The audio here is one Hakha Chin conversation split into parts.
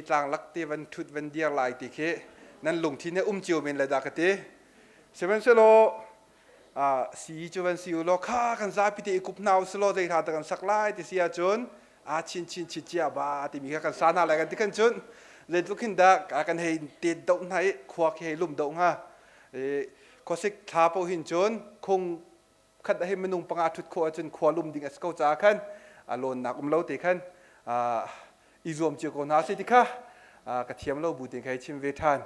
Tlang lak te van ṭhut van dir lai ti khi nan lungthin he um cio men le dah ka ti. Sihmanhsehlaw sii cu van si u law kha kan zapi te i kup hna u silaw zei hla dah kan sak lai ti si ahcun a chin chin chit cia ba timi kha kan sa hna lai kan ti khan cun zeitluk hin dah kan hei tet doh hna i khua khi hei lum doh hnga. Khuasik thla paoh hin cun khung khat ah hin minung panga ṭhut khawh ahcun khua lum ding a si ko caah khan a lawnnak um lo te khan i zuam cio ko hna si ti kha ka thiam lo bu tein kha i chim ve ṭhan.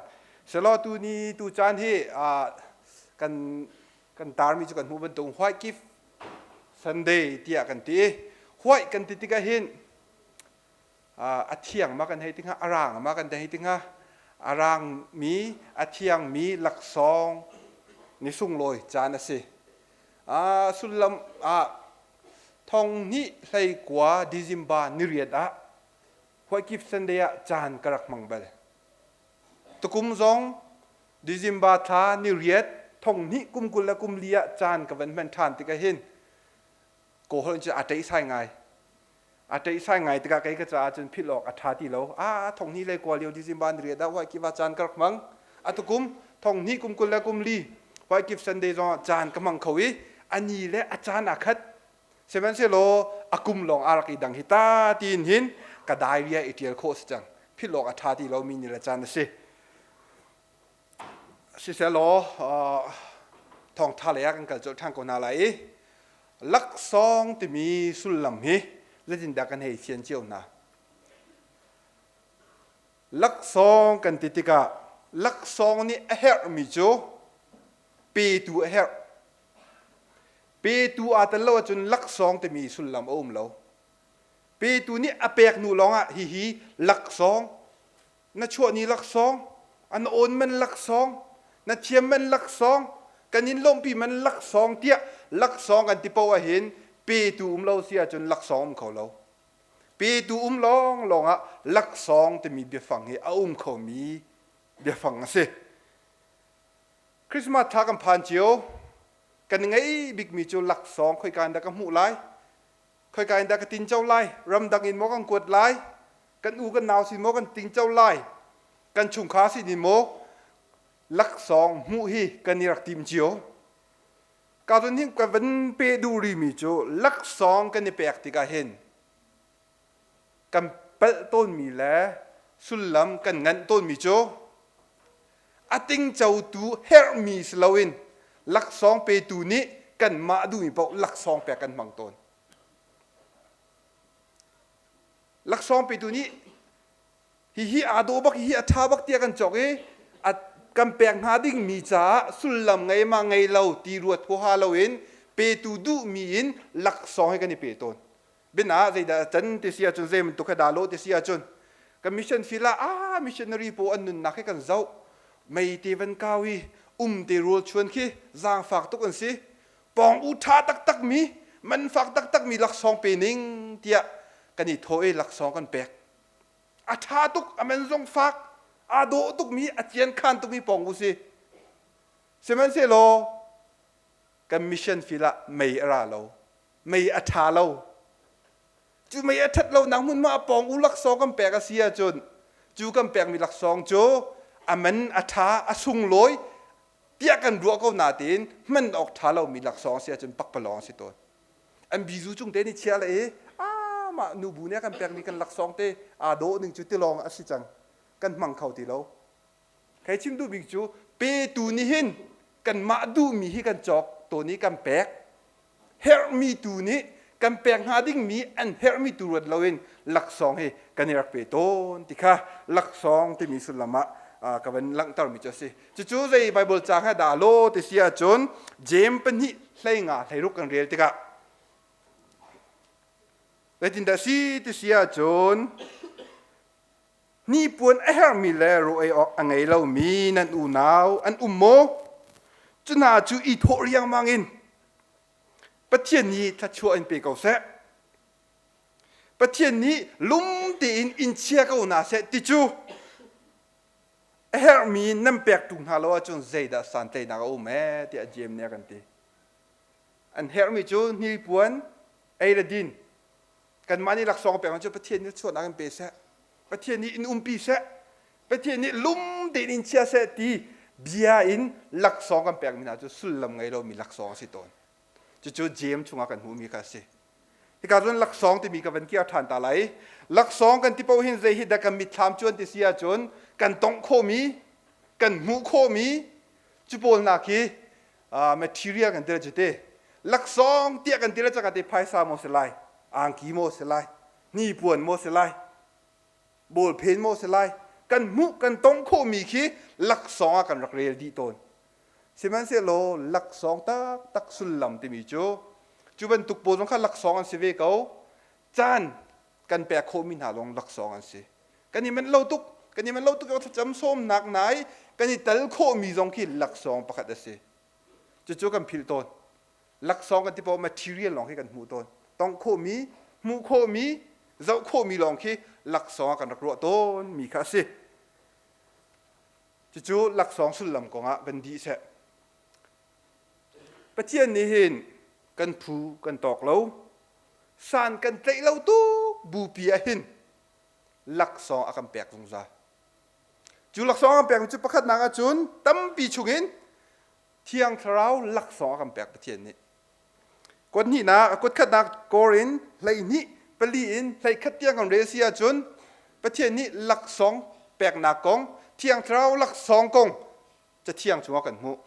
Selaw tu ni tu caan hi kan kan tarmi cu kan hmuh bantuk White Gift Sunday tiah kan ti. White kan ti tikah hin a thiang ma kan hei ti hnga, a rang ma kan hei ti hnga. A rangmi, a thiangmi laksawng ni sunglawi caan a si. Sullam ah thong hnih hlei kua December niriat ah White Gift Sunday ah caan ka rak hmang bal. Tukum zong December thla niriat thong hnih kum 20 le kum li ah caan ka van hman ṭhan tikah hin Kawl in cun aa ṭeih sai ngai. A ṭeih sai ngai tikah kei ka caah cun philh awk a ṭha ti lo. A thong hnih le kua lio December niriat ah White Gift ah caan ka rak hmang. A tukum thong hnih kum 20 le kum li White Gift Sunday zong ah caan ka hmang kho i a ni le a caan aa khat. Sihmanhsehlaw a kum lawng aa rak i dang hi ta tiin hin ka diary ah i ṭial khawh si cang. Philh awk a ṭha ti lomi ni le caan a si. Sisehlaw thawngṭha lei ah kan kal colh ṭhan ko hna lai i laksawng timi sullam hi zeitindah kan hei fian cio hna? Laksawng kan ti tikah laksawng nih a herhmi cu petu a herh. Petu aa tel lo ahcun laksawng timi sullam a um lo. Petu nih a pek hnu lawngah hihi laksawng na chuahni laksawng, an awn man laksawng, na thiam man laksawng, kan in lawmhpi man laksawng tiah laksawng kan ti poah ahhin petu um lo si ahcun laksawng um kho lo. Petu um lawnglawng ah laksawng timi biafang hi a um khomi biafang a si. Christmas thla kan phan cio, kan ngeih bikmi cu laksawng khoika in dah ka hmuh lai? Khoika in dah ka tinco lai? Ramdang in maw kan kuat lai? Kan u kan nau sin maw kan tingco lai? Kan chungkhar sin in maw laksawng hmuh hi kan i rak tim cio? Ka zun hin ka van pe duh rihmi cu laksawng kan i pek tikah hin kan palh tawnmi le sullam kan nganh tawnmi cu a tingcotu herhmi si loin laksawng petu nih kanmah duhmi paoh laksawng pek kan hmang tawn. Laksawng petu nih hihi aa dawh bak, hihi a ṭha bak tiah kan cawk i a kan pek hnga dingmi caah sullam ngei ma ngei lo ti ruat huaha loin petu duhmi in laksawng hi kan i pe tawn. Bina zeidah a can ti si ahcun zei bantuk he dah lawh ti si ahcun kan mission field ah ah missionary pawl an nunnak hi kan zoh mei te van kau i um te rawl chuan khi zaangfak tuk an si pawng u ṭha taktak mi man fak taktak mi laksawng pe ning tiah kan i thawh i laksawng kan pek a ṭha tuk a man zong fak aa dawh tuk mi a cian khan tuk mi pawng u si sihmanhsehlaw kan mission field ah mei a ra lo mei a ṭha lo. Cu mei a ṭhat lonak hmunhma a pawng u laksawng kan pek a si ahcun cu kan pekmi laksawng cu a man a ṭha a sunglawi tiah kan ruah ko natein hman awk ṭha lomi laksawng a si ahcun pakpalawng a si tawn. An bizu cung te nih chia le i ah mah nubu nih a kan pekmi kan laksawng te aa dawh ning cu tilawng a si cang kan hmang kho ti lo. Kai chim duh bik cu petu nih hin kanmah duhmi hi kan cawk tawn i kan pek. Herhmi tu nih kan pek hnga dingmi an herhmi tu ruat loin laksawng hi kan i rak pe tawn ti kha laksawng timi sullam ah ka van langhtermi cu a si. Cucu zei Bible caang he dah law ti si ahcun Jeim pahnih hleinga hleiruk kan rel tikah zeitindah si ti si ahcun Hnipuan a herhmi le raw ei awk a ngei lomi nan unau an um maw? Cu hna cu i thawh riangmang in Pathian nih thluachuah in pe ko seh. Pathian nih lum tein in chia ko hna seh ti cu a herhmi nan pek ṭung hna lo ahcun zeidah santlaihnak a um ee tiah Jeim nih a kan ti. An herhmi cu hnipuan, ei le din. Kanmah nih laksawng pek cu Pathian nih chuahnak in pe seh. Pathian nih in umpi seh, Pathian nih lum tein in chia seh ti bia in laksawng kan pekmi hna cu sullam ngei lomi laksawng a si tawn. Cucu Jeim chungah kan hmuhmi kha a si. Hika cun laksawng timi ka van kir ṭhan ta lai. Laksawng kan ti paoh hin zei hi dah kan mitthlam cuan ti si ahcun kan tongh khawhmi, kan hmuh khawhmi cu pawl hna khi material kan ti le cu te. Laksawng tiah kan ti le cakah te phaisa maw si lai, angki maw si lai, hnipuan maw si lai, bawlphen maw si lai, kan hmuh kan tongh khawhmi khi laksawng ah kan rak rel dih tawn. Sihmanhsehlaw laksawng taktak sullam timi cu cu bantuk pawl zong kha laksawng an si ve ko. Caan kan pek khawhmi hna lawng laksawng an si. Kan i manh lo tuk, kan i manh lo tuk i thlacam sawmnak nai kan i tel khawhmi zong khi laksawng pakhat a si. Cucu kan philh tawn. Laksawng kan ti paoh material lawng khi kan hmuh tawn. Tongh khawhmi, hmuh khawhmi, zoh khawhmi lawng khi laksawng ah kan rak ruah tawnmi kha a si. Cucu laksawng sullam kongah van dih seh. Pathian nih hin kan phu kan tawk lo, san kan tlaih lo tuk bupi ah hin laksawng a kan pek zungzal. Cu laksawng a kan pekmi cu pakhatnak ahcun tampi chungin Thiang Thlarau laksawng a kan pek Pathian nih. Kuat hnihnak, kuat khatnak Korin 12 pali in 11 tiang kan rel si ahcun Pathian nih laksawng peknak kong, Thiang Thlarau laksawng kong Cathiang chungah kan hmuh.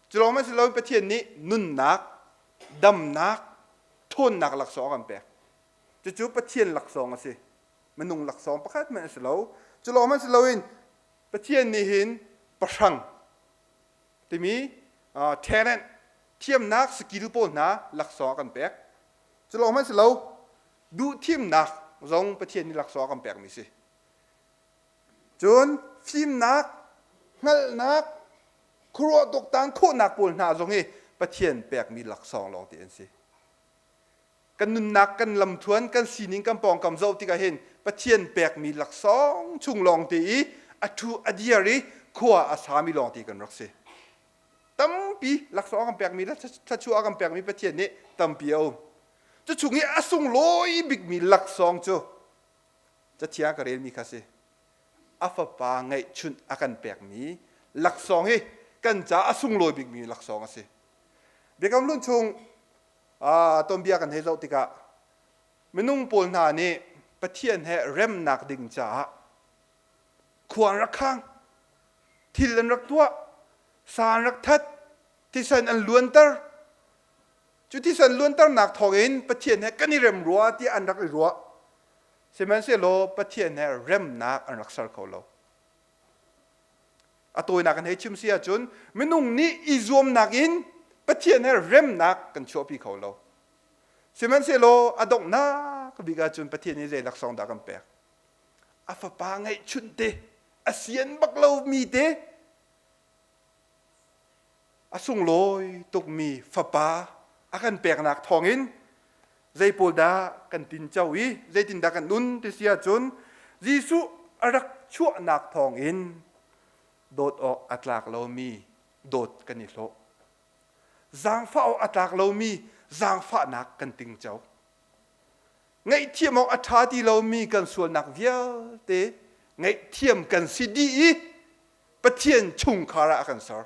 Cu lawng hmanh si loin Pathian nih nunnak, damnak, ṭhawnnak laksawng a kan pek. Cucu Pathian laksawng a si. Minung laksawng pakhat hmanh a si lo. Cu lawng hmanh si loin Pathian nih hin pahrang timi talent thiamnak skill pawl hna laksawng a kan pek. Cu lawng hmanh si lo, duhthimnak zong Pathian nih laksawng a kan pekmi si. Cun fimnak, hngalhnak, khuaruah tuaktan khawhnak pawl hna zong hi Pathian pekmi laksawng lawng te an si. Kan nunnak, kan lamthuan, kan sining, kan pawngkam zoh tikah hin Pathian pekmi laksawng chung lawng te i a ṭhu a diar i khua a sami lawng te kan rak si. Tampi laksawng a kan pekmi le thluachuah a kan pekmi Pathian nih tampi a um. Cu chung i a sunglawi bikmi laksawng cu Cathiang ka relmi kha si. A fapa ngeihchunh a kan pekmi laksawng hi kan caah a sunglawi bikmi laksawng a si. Biakam Hlun chung tonbia kan hei zoh tikah minung pawl hna nih Pathian he remnak ding caah khua an rak khang, thil an rak tuah, sa an rak that, thisen an luanter. Cu thisen luanternak thawngin Pathian he kan i rem rua tiah an rak i ruah. Sihmanhsehlaw Pathian he remnak an rak ser kho lo. A tawinak kan hei chim si ahcun minung nih i zuamnak in Pathian he remnak kan chuahpi kho lo. Sihmanhsehlaw a donghnak bik ahcun Pathian nih zei laksawng dah kan pek? A fapa ngeihchunh te, a sian bak lomi te, a sunglawi tukmi fapa a kan peknak thawngin zei pawl dah kan tinco i zeitindah kan nun ti si ahcun Jesuh a rak chuahnak thawngin dawt awk a tlak lomi dawt kan i hlawh. Zaangfah awk a tlak lomi zaangfahnak kan tingco. Ngaihthiam awk a ṭha ti lomi kan sualnak vialte ngaihthiam kan si dih i Pathian chungkhar ah a kan ser.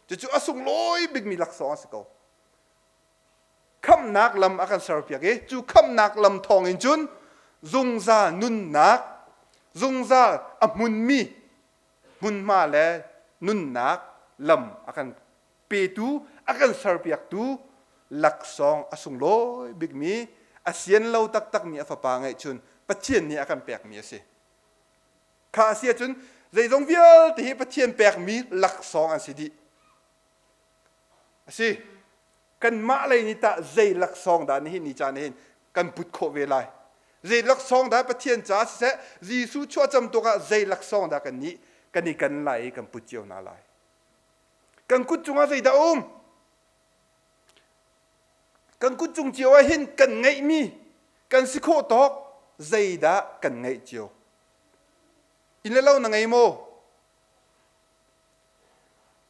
Cucu a sunglawi bikmi laksawng a si ko. Khamhnak lam a kan serpiak i cu khamhnak lam thawngin cun zungzal nunnak, zungzal a hmunmi hmunhma le nunnak lam a kan petu, a kan serpiaktu laksawng a sunglawi bikmi, a sian lo taktakmi a fapa ngeihchun Pathian nih a kan pekmi a si. Kha a si ahcun zeizong vialte hi Pathian pekmi laksawng an si dih. A si. Kanmah lei nih tah zei laksawng dah nihin ni caan hin kan put khawh ve lai? Zei laksawng dah Pathian caah siseh, Jesuh chuahcam tuk ah zei laksawng dah kan nih kan i kan lai i kan put cio hna lai? Kan kut cungah zeidah um? Kan kut cung cio ah hin kan ngeihmi, kan si khawh tawk zeidah kan ngeih cio? Inn le lo na ngei maw?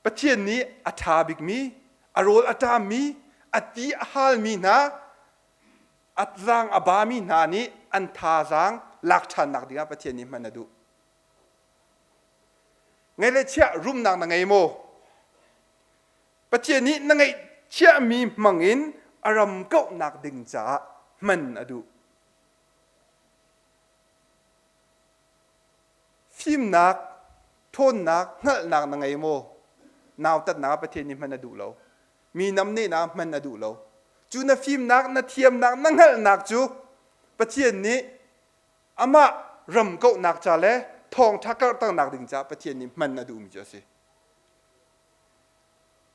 Pathian nih a ṭha bikmi, a rawl a ṭammi, a ti a halmi hna, a zaang a bami hna nih an thazaang lak ṭhannak dingah Pathian nih hman a duh. Ngei le chiah rumnak na ngei maw? Pathian nih na ngeih chiahmi hmang in a ram kauhnak ding caah hman a duh. Fimnak, ṭhawnnak, hngalhnak na ngei maw? Nautatnak ah Pathian nih hman a duh lo. Mi namnehnak hman a duh lo. Cu na fimnak, na thiamnak, na hngalhnak cu Pathian nih amah ram kauhnak ca le thawngṭha karhternak ding caah Pathian nih hman a duhmi cu a si.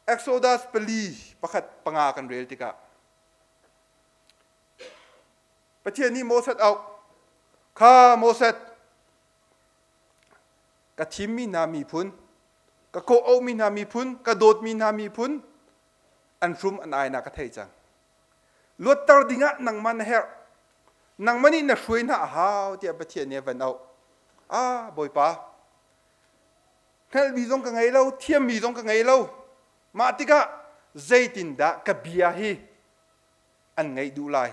Exodus pali pakhat panga kan rel tikah Pathian nih Moses auh kha Moses ka thimmi hna miphun ka kawh auhmi hna miphun ka dawtmi hna miphun an hrum an ai na ka thei cang luatter dingah nangmah na herh nangmah nih na hruai hna a hau tiah Pathian nih a van auh ah Bawipa hngalhmi zong ka ngei lo thiammi zong ka ngei lo mah tikah zeitindah ka bia hi an ngaih duh lai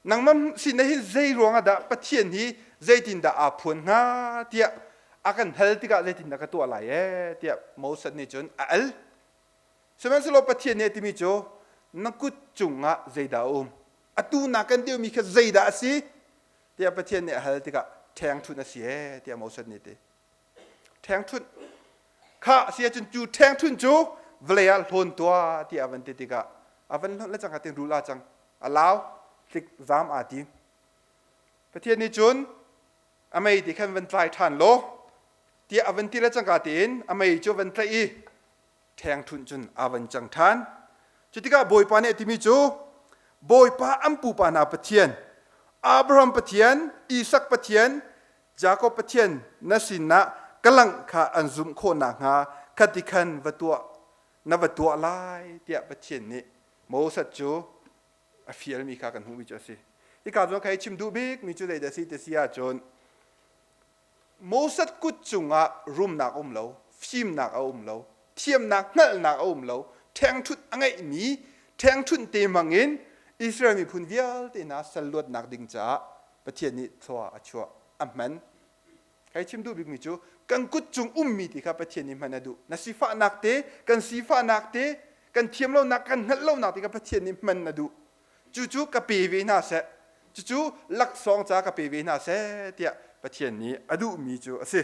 nangmah sin hin zei ruangah dah Pathian hi zeitindah aa phuan hnga tiah a kan hal tikah zeitindah ka tuah lai ee tiah Moses nih cun a al sihmanhsehlaw Pathian nih a timi cu na kut cungah zeidah a um atu na kan deuhmi kha zeidah a si tiah Pathian nih a hal tikah ṭhengṭhunh a si ee tiah Moses nih a ti ṭhengṭhunh kha a si ahcun cu ṭhengṭhunh cu vawlei ah hlawn tuah tiah a van ti tikah a van hlonh le cangka tin rul aa cang a lau tlik zaam aa tim Pathian nih cun a mei ti khan van tlai ṭhan law tiah a van ti le cangka tein a mei cu a van tlaih i ṭhengṭhunh cun aa van cang ṭhan. Cu tikah Bawipa nih a timi cu Bawipa an pupa hna Pathian, Abraham Pathian, Isak Pathian, Jakob Pathian na sinah ka langh kha an zumh khawh nakhnga khati khan va tuah na va tuah lai tiah Pathian nih Moses cu a fialmi kha kan hmuhmi cu a si. Hika zawn kha hi chim duh bikmi cu zeidah a si ti si ahcun Moses kut cungah rumnak a um lo, fimnak a um lo, thiamnak hngalhnak a um lo, ṭhengṭhunh a ngeihmi ṭhengṭhunh te hmangin Israel miphun vialte hna sal luatnak ding caah Pathian nih thlua a chuah, a hman. Hei chim duh bikmi cu kan kut cung ummi ti kha Pathian nih hman a duh. Na sifahnak te, kan sifahnak te, kan thiam lonak, kan hngalh lonak ti kha Pathian nih hman a duh. Cucu ka pe ve hna seh, cucu laksawng ca ka pe ve hna seh tiah Pathian nih a duhmi cu a si.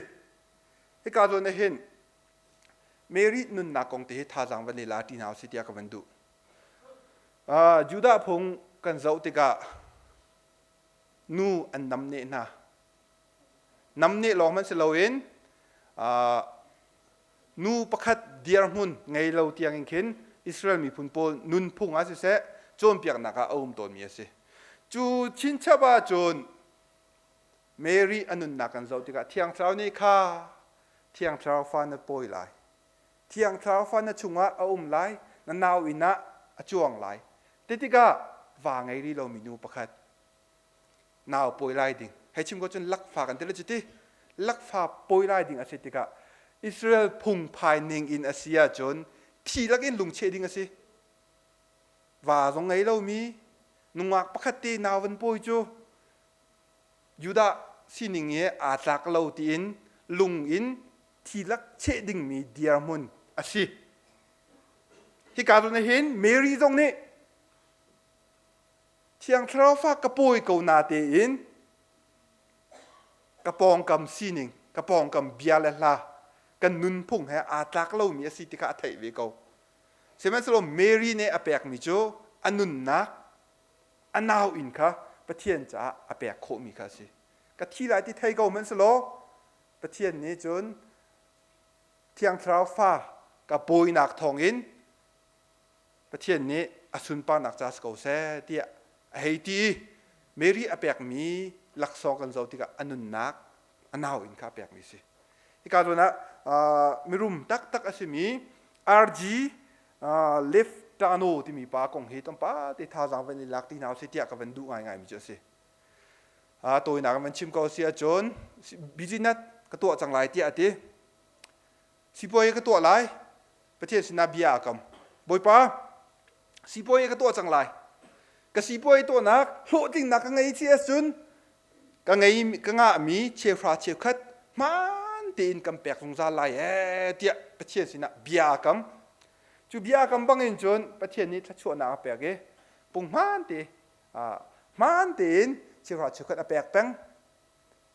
Hika zawn ah hin Mary nunnak kong te hi thazaang van i la ṭi hna usih tiah ka van duh. Uh, Judah phung kan zoh tikah nu an namneh hna. Namneh lawng hmanh si loin uh, nu pakhat dirhmun ngei lo tiangin khin Israel miphun pawl nunphung ah siseh cawnpiaknak ah a um tawnmi a si. Cu chinchap ahcun Mary a nunnak kan zoh tikah Thiang Thlarau nih kha Thiang Thlarau fa na pawi lai. Thiang Thlarau fa na chungah a um lai, na nau inn ah a cuang lai. Ti tikah va ngei rih lomi nu pakhat nau pawi lai ding hei chim ko cun lakfa kan ti le cuti lakfa pawi lai ding a si tikah Israel phungphai ning in a si ahcun thi lakin lungcheh ding a si va zong ngei lomi nungak pakhat te nau van pawi cu Judah sining he aa tlak lo tiin lung in thi lak cheh dingmi dirhmun a si hika zawn ah hin Mary zong nih Thiang Thlarau fa ka pawi ko na tein ka pawngkam sining, ka pawngkam bia le hla, kan nunphung he aa tlak lomi a si ti kha a theih ve ko. Sihmanhsehlaw Mary nih a pekmi cu a nunnak, a nau inn kha Pathian caah a pek khawhmi kha a si. Ka thi lai ti thei ko hmanhsehlaw Pathian nih cun Thiang Thlarau fa ka pawinak thawngin Pathian nih a sunparnak ca si ko seh tiah a hei ti i Mary a pekmi laksawng kan zoh tikah a nunnak a nau in kha a pekmi a si. Hika zawn ah mirum taktak a simi RG Leftano timi pa kong hi tlawmpal te thazaang van i lak ti hna usih tiah ka van duh ngaingaimi cu a si. Tawinak in van chim ko si ahcun business ka tuah cang lai tiah a ti. Sipuai ka tuah lai. Pathian sinah bia aa kam. Bawipa, sipuai ka tuah cang lai. Ka sipuai tuahnak hlawhtlingnak ka ngei ci ahcun. Ka ngei ka ngahmi cheuhra cheukhat hmaan tein kan pek zungzal lai ee tiah Pathian sinah bia aa kam. Cu bia aa kam bangin cun Pathian nih thluachuahnak a pek i punghman te hmaan tein cheuhra cheukhat a pek peng.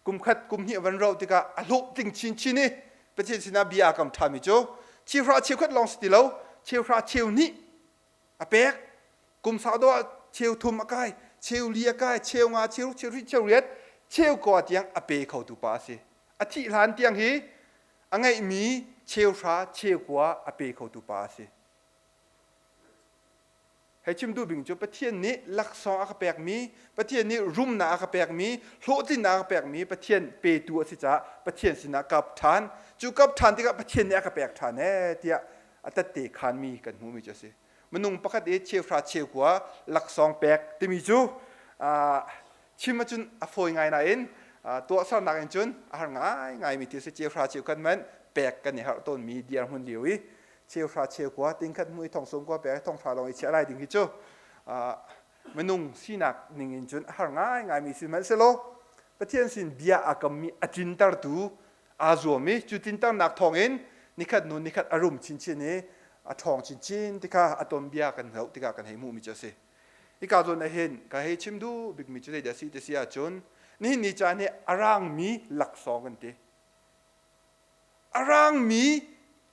Kum khat kum hnih van rauh tikah a hlawhtling chinchin i Pathian sinah bia aa kam ṭhanmi cu cheuhra cheukhat lawng si ti lo cheuhra cheu hnih a pek. Kum sau dawh ah cheu thum a kai, cheu li a kai, cheu nga, cheu ruk, cheu hri, cheu riat, cheu kua tiang a pe khotu pa a si. A thih hlan tiang hi a ngeihmi cheu hra, cheu kua a pe khotu pa a si. Hei chim duh bing cu Pathian nih laksawng a ka pekmi, Pathian nih rumnak a ka pekmi, hlawhtlinnak a ka pekmi Pathian petu a si caah Pathian sinah kap ṭhan. Cu kap ṭhan tikah Pathian nih a ka pek ṭhan ee tiah a tette khanmi kan hmuhmi cu a si. Minung pakhat i cheuhra cheukua laksawng pek timi cu chim ahcun a fawi ngai nain tuahsernak in cun a har ngaingaimi thil si. Cheuhra cheukhat hmanh pek kan i harh tawnmi dirhmun lio i cheuhra cheukua tingkhat hmu i thong sawm kua pek i thong hra lawng i chiah lai ding hi cu minung sinak ning in cun a har ngaingaimi si hmanhsehlaw Pathian sin bia aa kammi a tlintertu aa zuam i cu tlinternak thawngin nikhat hnu nikhat a rum chinchin i a ṭhawng chinchin ti kha a tuanbia kan zoh tikah kan hei hmuhmi cu a si. Hika zawn ah hin ka hei chim duh bikmi cu zeidah a si ti si ahcun nihin ni caan hi a rangmi laksawng kan ti. A rangmi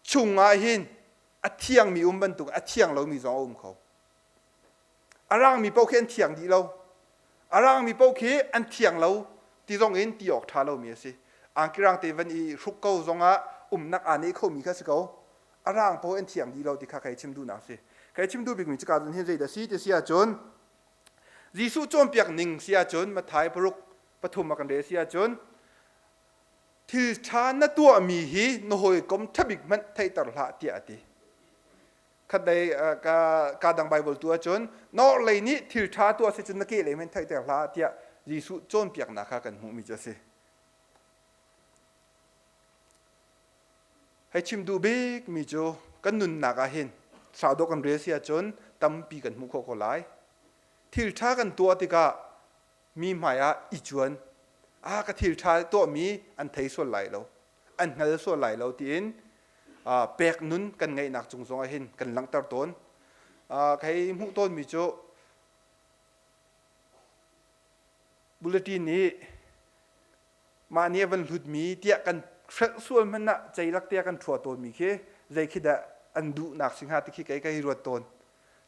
chungah hin a thiangmi um bantuk a thiang lomi zong a um kho. A rangmi paoh khi an thiang dih lo. A rangmi paoh khi an thiang lo ti zong in ti awk ṭha lomi a si. Angki rang te van i hruk ko zongah umnak aa neh khomi kha si ko. A rang paoh an thiang dih lo ti kha kai chim duhnak a si. Kai chim duh bikmi cuka cun hin zeidah si ti si ahcun Jesuh cawnpiak ning si ahcun Matthai paruk pathum a kan rel si ahcun thil ṭha na tuahmi hi na hawikom ṭhabik hmanh theihter hlah tiah a ti. Khatlei ka dang Bible tu ahcun na orhlei nih thil ṭha tuah si cun na kehlei hmanh theihter hlah tiah Jesuh cawnpiaknak kha kan hmuhmi cu a si. Hei chim duh bikmi cu kan nunnak ah hin sau dawh kan rel si ahcun tampi kan hmuh khawh ko lai. Thil ṭha kan tuah tikah mi hmai ah i cuan ah ka thil ṭha tuahmi an thei sual lai lo an hngal sual lai lo tiin pek nun kan ngeihnak cung zong ah hin kan langhter tawn. Kei hmuh tawnmi cu bulletin nih mah nih a van hlutmi tiah kan hrelh sual hmanh ah ceilak tiah kan ṭhua tawnmi khi zei khi dah an duhnak si hnga ti khi kei ka hi ruat tawn.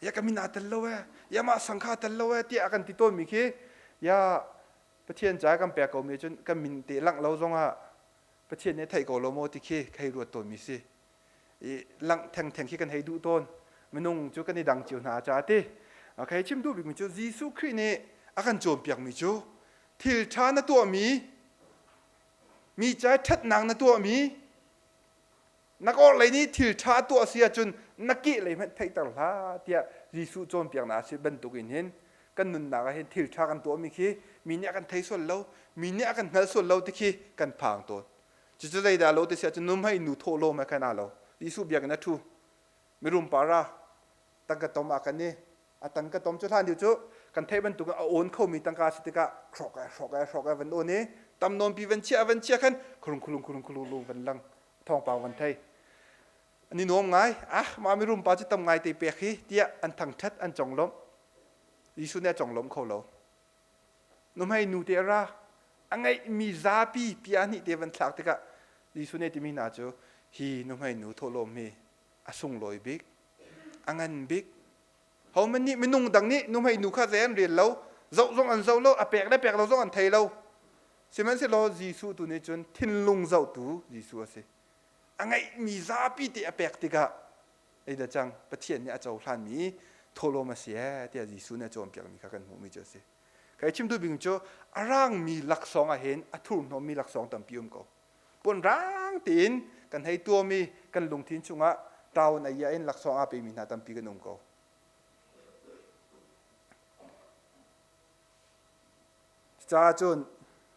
Ya ka min aa tel lo ee, ya mah sang kha tel lo ee tiah kan ti tawnmi khi ya Pathian ca kan pek komi cun kan min te langh lo zongah Pathian nih theih ko lo maw ti khi ka hei ruat tawnmi si. I langh thengtheng khi kan hei duh tawn. Minung cu kan i dang cio hna caah ti. Ka hei chim duh bikmi cu Jesuh Khrih nih a kan cawnpiakmi cu thil ṭha na tuahmi, mi ca ṭhatnak na tuahmi, na orhlei nih thil ṭha tuah si ahcun na kehlei hmanh theihter hlah tiah Jesuh cawnpiaknak a si bantuk in hin kan nunnak ah hin thil ṭha kan tuahmi khi mi nih a kan thei sual lo, mi nih a kan hngal sual lo ti khi kan phang tawn. Cucu zeidah lo ti si ahcun numhei nu thawh lawm he khan aa lo. Jesuh biakinn a ṭhu. Mirum pa ra tangka tom ah kan i a tangka tom cu hlan deuh cu kan theih bantuk a awn khomi tangka si tikah hrawk ai hrawk ai hrawk ai van awn i tam nawnpi van chia van chia khan khulung khulung khulung khulung van lang thawngpang van thei an i nuam ngai ah mah mirum pa cu tam ngai te pek hi tiah an thangthat an conglawmh Jesuh nih a conglawmh kho lo nuhmei nu te a ra a ngeihmi zapi pia hnih te van thlak tikah Jesuh nih timi hna cu hi nuhmei nu thawhlawm hi a sunglawi bik a ngan bik hohmanh nih minung dang nih nuhmei nu kha zei an rel lo zoh zong an zoh lo a pek le pek lo zong an thei lo sihmanhsehlaw Jesuh tu nih cun thinlung zohtu Jesuh a si a ngeihmi zapi te a pek tikah ei da cang Pathian nih a cohlanmi thawhlawm a si ee tiah Jesuh nih a cawnpiakmi kha kan hmuhmi cu a si kai chim duh bing cu a rangmi laksawng ah hin a thurhnawmmi laksawng tampi um ko puan rang tein kan hei tuam i kan lungthin chungah ṭaun a ia in laksawng aa pemi hna tampi kan um ko. Cucaah cun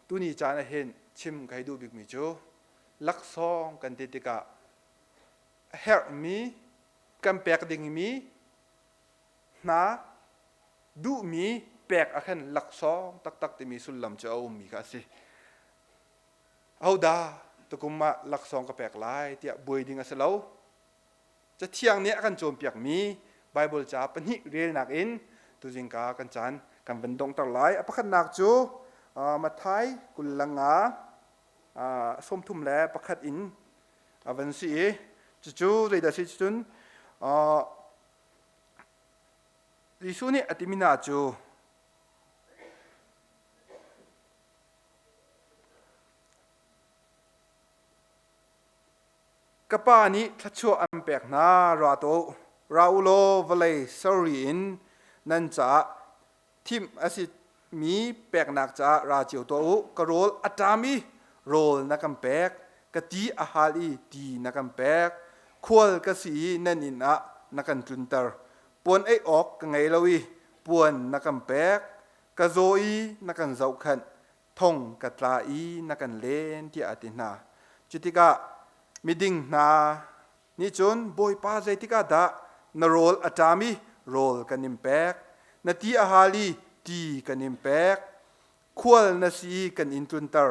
tuni caan ah hin chim ka hei duh bikmi cu laksawng kan ti tikah a herhmi kan pek dingmi hna duhmi Pek ah khan laksawng taktak timi sullam cu a ummi kha a si. Ahodah tukum ah laksawng ka pek lai tiah buai ding a si lo. Cathiang nih a kan cawnpiakmi Baibal ca pahnih relnak in tuzingka kan caan kan van donghter lai. A pakhatnak cu Matthai 25 31 in a van si i cucu zeidah si cun Jesuh nih a timi hna cu Ka pa nih thluachuah an pek hna, ra tuah u, ra u law vawlei serri in nan caah thimh a simi peknak caah ra cio tuah u. Ka rawl a ṭam i rawl na kan pek, ka ti a hal i ti na kan pek, khual ka si i nan inn ah na kan tlunter, puan ei awk ka ngei lo i puan na kan pek, ka zaw i na kan zohkhenh, thong ka tla i na kan len tiah a ti hna. Cutikah miding hna nih cun Bawipa zeitik ah dah na rawl a ṭam i rawl kan in pek, na ti a hal i ti kan in pek, khual na si i kan in tlunter,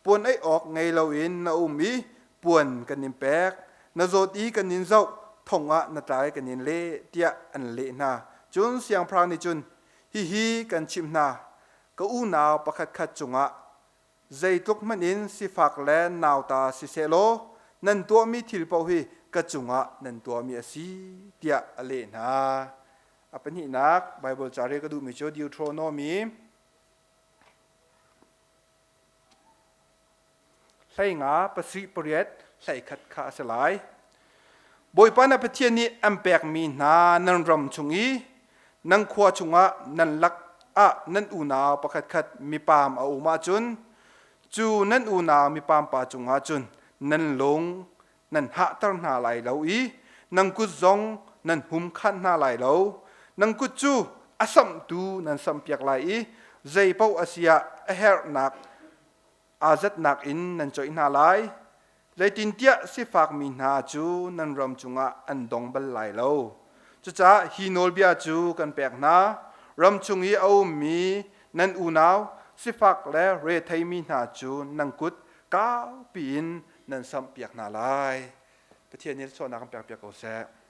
puan ei awk ngei loin na um i puan kan in pek, na zawt i kan in zoh, thong ah na tla i kan in leh tiah an leh hna. Cun siangpahrang nih cun, hihi kan chimh hna, ka unau pakhatkhat cungah zeitluk hmanh in sifak le nauta si sehlaw nan tuahmi thil paoh hi ka cungah nan tuahmi a si tiah a leh hna. A pahnihnak Baibal ca rel ka duhmi cu Deuteronomy 15 pasarih pariat 11 kha a si lai. Bawipa na Pathian nih an pekmi hna nan ram chung i nan khua chungah nan lak ah nan unau pakhatkhat mipaam a um ahcun cu nan unau mipaam pa cungah cun nan lung nan hahter hna lai lo i nan kut zong nan hum khan hna lai lo. Nan kut cu a samhtu nan samhpiak lai i zei paoh a si ah a herhnak aa zatnak in nan coih hna lai. Zeitintiah sifakmi hna cu nan ram cungah an dong bal lai lo. Cucaah hi nawlbia cu kan pek hna: ram chung i a ummi nan unau sifak le retheimi hna cu nan kut kaupi in nan samhpiak hna lai. Pathian nih sualnak kan pekpiak ko seh.